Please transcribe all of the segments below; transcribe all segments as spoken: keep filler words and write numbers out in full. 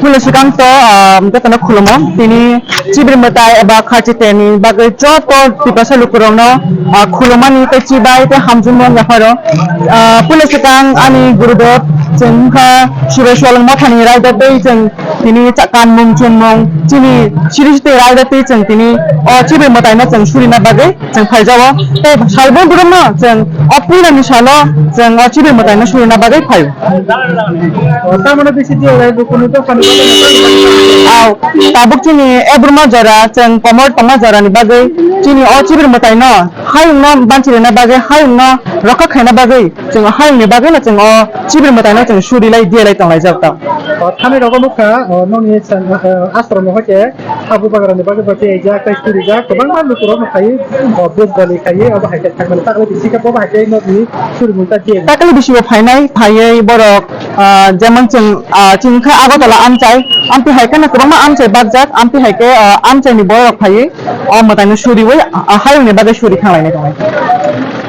Puila swkang to, ah, jotono khulumo. Tini chibri mwtai eba kharchi teni bagwi joto Tiprasa lukurokno, ah, khulumani tei chibai tei hamjwkmung yaphairo. Ah, puila swkang ani Gurudev chwng wngkha Suresh Walwng Mothani raida tei chwng tini cha-, kanmung chumung chini siri site raida tei chwng tini o chibri mwtaino chwng surina bagwi chwng phaijago. Tei salbon borokno chwng o puilani salo chwng o chibri mwtaino surina bagwi phaio. O, tamoni bisi di olai lukuni dophani bagwi. Aw, tabuk chini Ebruma jora, chwng komor tongma jorani bagwi chini o chibri mwtaino hayungno banchirina bagwi, hayungno rokha khaina bagwi chwng hayungni bagwino chwng o chibri mwtaino chwng suri lai, diya lai tonglaijak tong. O, thani rogo nukha, o, noni chwng, o, ashram no hoite Abu Bagrani bagwi bo tei jak tei suri jak kwbangma lukurokno khai, o, bujbali khai, obo hai khe thangmani takle bisi khe bobo hai khe nokni suri mungta je. Takle bisi bo phainai, phaiwi borok, ah, jemon chwng, ah, chini kha Agartala amchai, amtwi hai kheno kwbangma amchai bakjak, amtwi hai khe, ah, amchaini borok phaiwi o mwtaino suriwi, ah, hayungni bagwi suri thanglainai tongnai.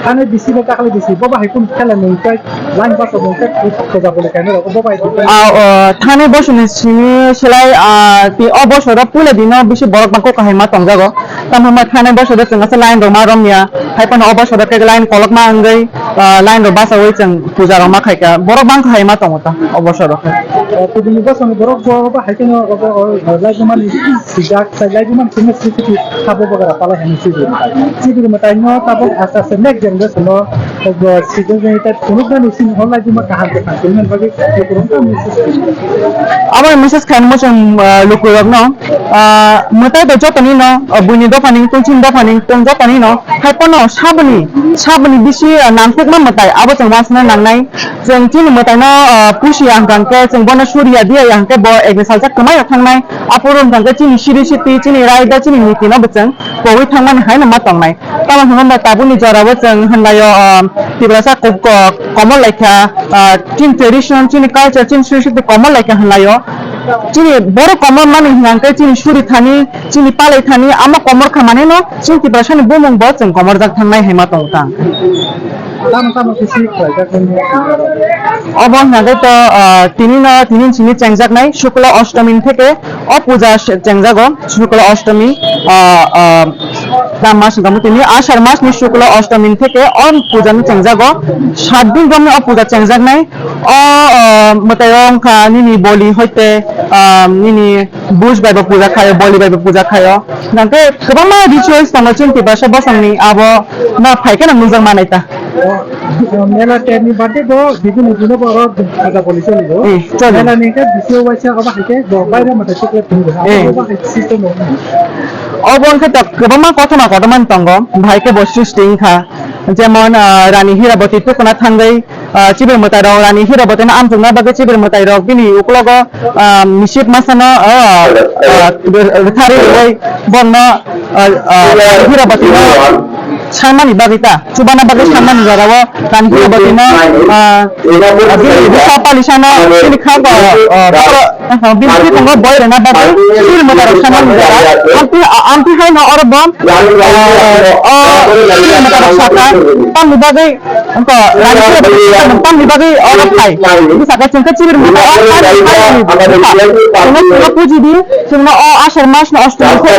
Ani bisi bo takle bisi bobo hai kheno khela nung tei Line bus rok mungkhe puja bole kainwi rok bo bai. Ah, o, thani bosoni simi selai, ah, ti o bosoro puila dino bisi borok bangkok kahai ma tongjago. Tamo ma thani bosoro chwng asa line rok ma romya. Hai phano o bosoro khe line kolok ma wngwi, ah, line rok basawi chwng puja rok ma khaika. Borok bangkha hai ma tongo ta o bosoro khe. O, pudini bosoni borok bo ba hai kheno o, o, o, lai mani sijak, sai lai mani simi sisi sabo bagara pala hai sisi. Sisi mata no tabok asa se next generation no Obo sijak jani ta phunuknani simi hwnlai buma kaham khe thangjani bagwi lukurok tamo message khainai. Abo message khainai mo chwng, ah, lukurokno, ah, mwtai bai jotoni no, ah, buini dophani, tungchini dophani, tong jotoni no, hai pono saboni, saboni bisi, ah, nangkukma mwtai, abo chwng wansukna nangnai. Chwng chini mwtaino, ah, pusi ya hwnkha hwnkhe, chwng bono suriya diya ya hwnkhe bo ekni salsa kwmai rok thangnai. Aphuru hwnkha hwnkhe chini siri siti, chini raida, chini niti no bo chwng kowi thangmani hai no ma tongnai. Tamo hwnba tabukni jorao chwng hwnlaio, ah, Tiprasa ko-, ko-, komor laikha, ah, chini tradition, chini culture, chini siri siti komor laikha hwnlaio. Chini borok komor mani hwnkha hwnkhe chini suri thani, chini palai thani, amo komor kha mane no chini Tiprasani bumung bo chwng komorjak thangnai hai ma tong tang. Tamo tamo khe si khlaijak nini? Obo hwnkha khe to, ah, tini no, tini simi chengjaknai Shukla Ashtomi theke o puja se-, chengjago. Shukla Ashtomi, ah, ah, tam mas hwnkha tini Ashar mas ni Shukla Ashtomi theke o puja no chengjago. Sat din romni o puja chengjaknai. O, ah, mwtai o wngkha nini boli hoite, ah, nini Buj bai bo puja khaio, boli bai bo puja khaio. Nangkhe kwbangma rituals tongo chini Tiprasa bosongni, abo no phai kheno nukjak manai ta. O, mela terni birthday bo bibini dino bo oro khaja boli choli bo. Eh, choli. Mela ni khe bisi waisa obo hai khe bo baire mwtai chocolate thwngwi. Eh. Obo hai system bo. Obo wngkhe to kwbangma kothoma kothoma tongo, bahai khe bo srishti wngkha. Jemon, ah, Rani Hiraboti tukuna thangwi, ah, chibir mwtai rok Rani Hiraboti no amchukna bagwi chibir mwtai rok bini uklogo, ah, misip masano, ah, ah, rwthari rwui bono, ah, ah, Rani Hiraboti no sanmani bagwi ta, chubana bagwi sanmani jorao Rani Hiraboti no, ah, ah, bini bwsa palisano bini kha, ah, ah, Aha, bini bwskango boi rwna bagwi chibir mwtai rok sanmani jora. Amtwi, a-, amtwi hai no oro bo, ah, o chibir mwtai rok saka, tamni bagwi wngkha Rani Hiraboti, tamni bagwi oro phai. Bini saka chwng khe chibir mwtai o phai, phai, phai, phai. Chwngno, chwngno puji di, chwngno o Ashar mas no Ashtomi khe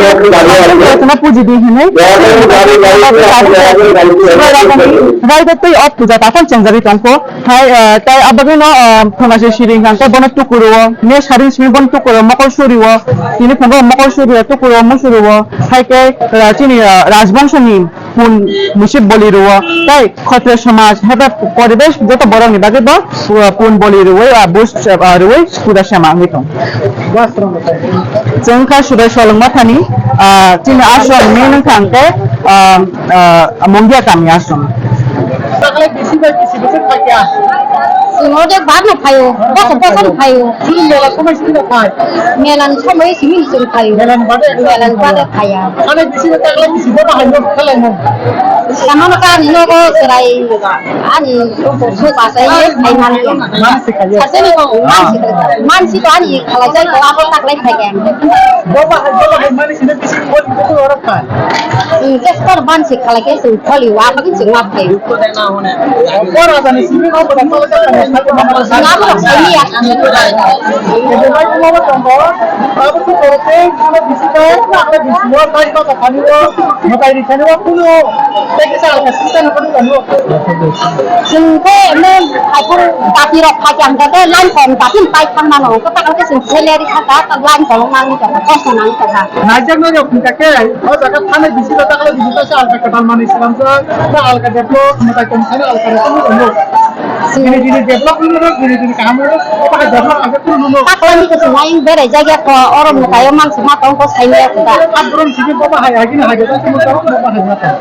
chwngno puji di hinwi. Raida tei o puja takhon chengjagwi tongkho. Hai, ah, tai abagwino, ah, phunase siri hwnkha hwnkhe bono tukuruo, ne saring simi bono tukuruo, mokol surio, tini phungo mokol surio, tukuruo, musuruo, hai khe, ah, chini, ah, rajbongshoni pun musip boli ruo, tai khotre somaj, haiba poribesh joto borokni bagwi bo, ah, pun boli ruoi, ah, buj, ah, ruoi puja sema wngwi tong. Chwng kha Subai Solwng Mothani, ah, chini ashram ni wngkha hwnkhe, ah, ah, Mongia kami ashram. Chwng ode bar no phaio, bosor bosor no phaio. Chini mela somoi sini no phai. Mela ni somoi simi ni chwng phaio. Mela ni bade. Mela ni bade phaiya. Ani bisi no takle bisi bo bahai no khalai no. Samano ka ani nogo chwrai ani suka sai ai man. Mansi khayo. Saseni ko mansi ko ani khalai sai ko abo tak lai khai khe. Boba hai, boba hai mansi na bisi ko ko ora kha. Just kor mansi khalai khe sing kholi wa ba sing map khe. Ora jani simi ko ko ko ko. Ngabo sai ya. Ko bai ko ba ko. Abo ko ko te ko bisi ko na ko bisi wa kai ko ko khani ko. Mo kai ri khani wa kuno. Tei kisa alka sisa no kono kanu. Chwng khe emne haiphuru dati rok phai khe ang khe line kong dati pai thang mano. Khe takal khe chwng salary kha ka, tak line kolok nang ni kha, kosto nang ni kha. Naijak no rok khe, o jaga thani bisi ta takal bisi ta sa alka katal mani slam sa, ta alka develop, mwtai tong thani alka rok no. Bini bini develop no rok, bini bini kaham no rok, o bahai develop ang khe kuno no. Takal ni khe chwng ayang berai jagya kho, oro mwtai o mang sima tong kho sai ya kho da. Abrum sigi boba hai, agini hai, boba hai, boba hai.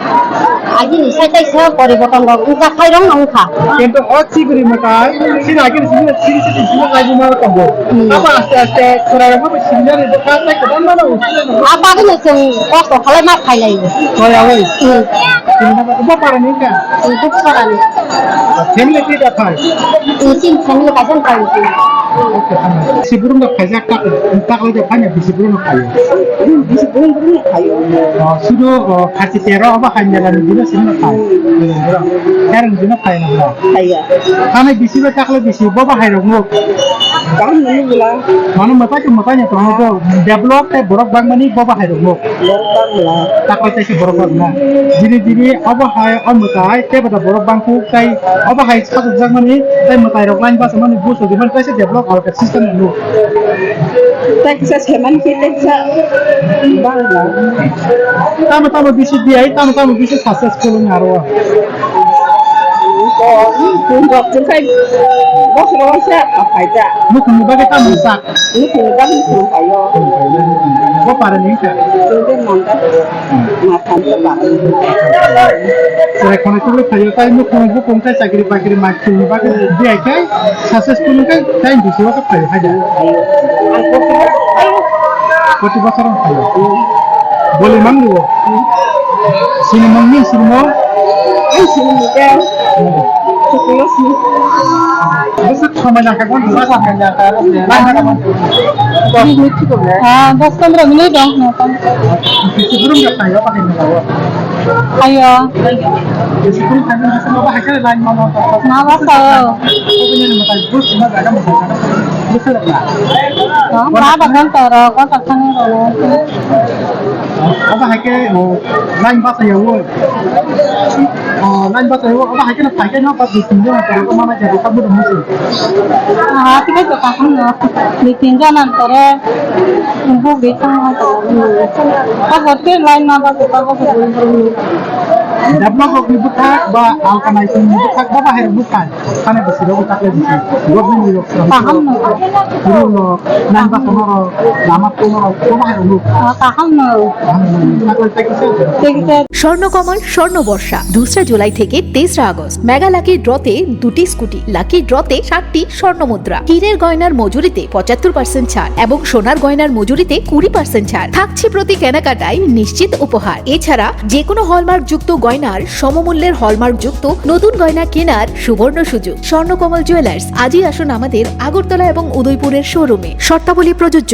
Agini sai kaisa poriborton rok wngkha, khairok wngkha. Kintu o chibri mwtai, sini agini sini, sini, sini, sini, laibuma rok tongo. Hmm. Abo aste aste, chwrairok bo sini, sini, kwbangma no. Abo agini chwng kosto khalai ma khailai. Koi awai. Hmm. Sini bo para ni ka. Chwng bo para ni. Family twi da phai. Chini family kaisa phai. Siburung da phaijak ta, ta koi da phai na bisi burung phai. Bisi burung burung phai. Oh, sudo, oh, khati tero abo hai mela ni dino sini phai. Tereng dino phai na bro. Phai ya. Thani bisi ba takle bisi bo ba hai rok nuk. Kaham nani bula. Mano mata ke mata nya tong ko develop te borok bang mani bo ba hai rok nuk. Borok bang bula. Takle te borok bang na. Jini jini abo hai o mwtai te bada borok bang ku tai abo hai sajak jak mani tai mwtai rok line basa mani buso di mani kaisa develop alka system nuk. Teksa seman ki teksa bangla. Tamo tamo bisi biyai, tamo tamo bisi successful wng aro. Ko, kun rok kun kai bosro sa apaita. Mukung ni bagwi tamo sak. Mukung ni bagwi kun kayo. Bo para ni ka. Kun de mangka. Matham ta ba. Sere kono tulu kayo tai mukung bukung tai chakri bakri ma kun bagwi biyai kai. Successful wngkha, time bisi o kha phaio, hai da? Ang koti bosor ang phaio. Boli mang bo. Sini mang ni, sini mo. Ang sini mo ka. Suklo sini. Bosor samai na ka kon, bosor samai na ka. Lai na ka kon. Ah, dos pondro minute dong, no, kan. Bisi burung ka phaio, pakai na ka. Ayo. Bisi burung ka na, sama ba hakare line ma ma. Ma ba sao. Oh, ma ba kan toro, ko ta khani ro. Aba hai ke, oh, line basa ya, oh. Oh, line basa ya, oh, aba hai ke na phai ke na, ba di tin jon toro ko mana jadi kamu dong musi. Ah, tiga juta kan na. Di tin jon toro. Bo be tang na toro. Ka bote line ma ba ko ka ko. Develop rok ni bwkhak ba alkanai ni bwkhak ba bahai rok bwkhak. Thani bisi rok tak le bisi. Government ni rok. Kaham no. Guru rok, nang ba kono rok, lama kono rok, kono hai rok. Ah, kaham no. Kaham no. Tak le tak kisa. Tik se. Swarnakamal স্বর্ণবর্ষা, দোসরা জুলাই থেকে তেসরা August. Mega lucky ড্রতে দুটি scooty, lucky ড্রতে সাতটি স্বর্ণ মুদ্রা, হীরের গয়নার মজুরিতে পঁচাত্তর পার্সেন্ট ছাড় এবং সোনার গয়নার মজুরিতে কুড়ি পার্সেন্ট ছাড়। থাকছে প্রতি কেনাকাটায় নিশ্চিত উপহার। এছাড়া যে কোনো হলমার্কযুক্ত গয়নার সমমূল্যের হলমার্কযুক্ত নতুন গয়না কেনার সুবর্ণ সুযোগ। স্বর্ণকমল জুয়েলার্স, আজই আসুন আমাদের আগরতলা এবং উদয়পুরের শোরুমে। শর্তাবলী প্রযোজ্য।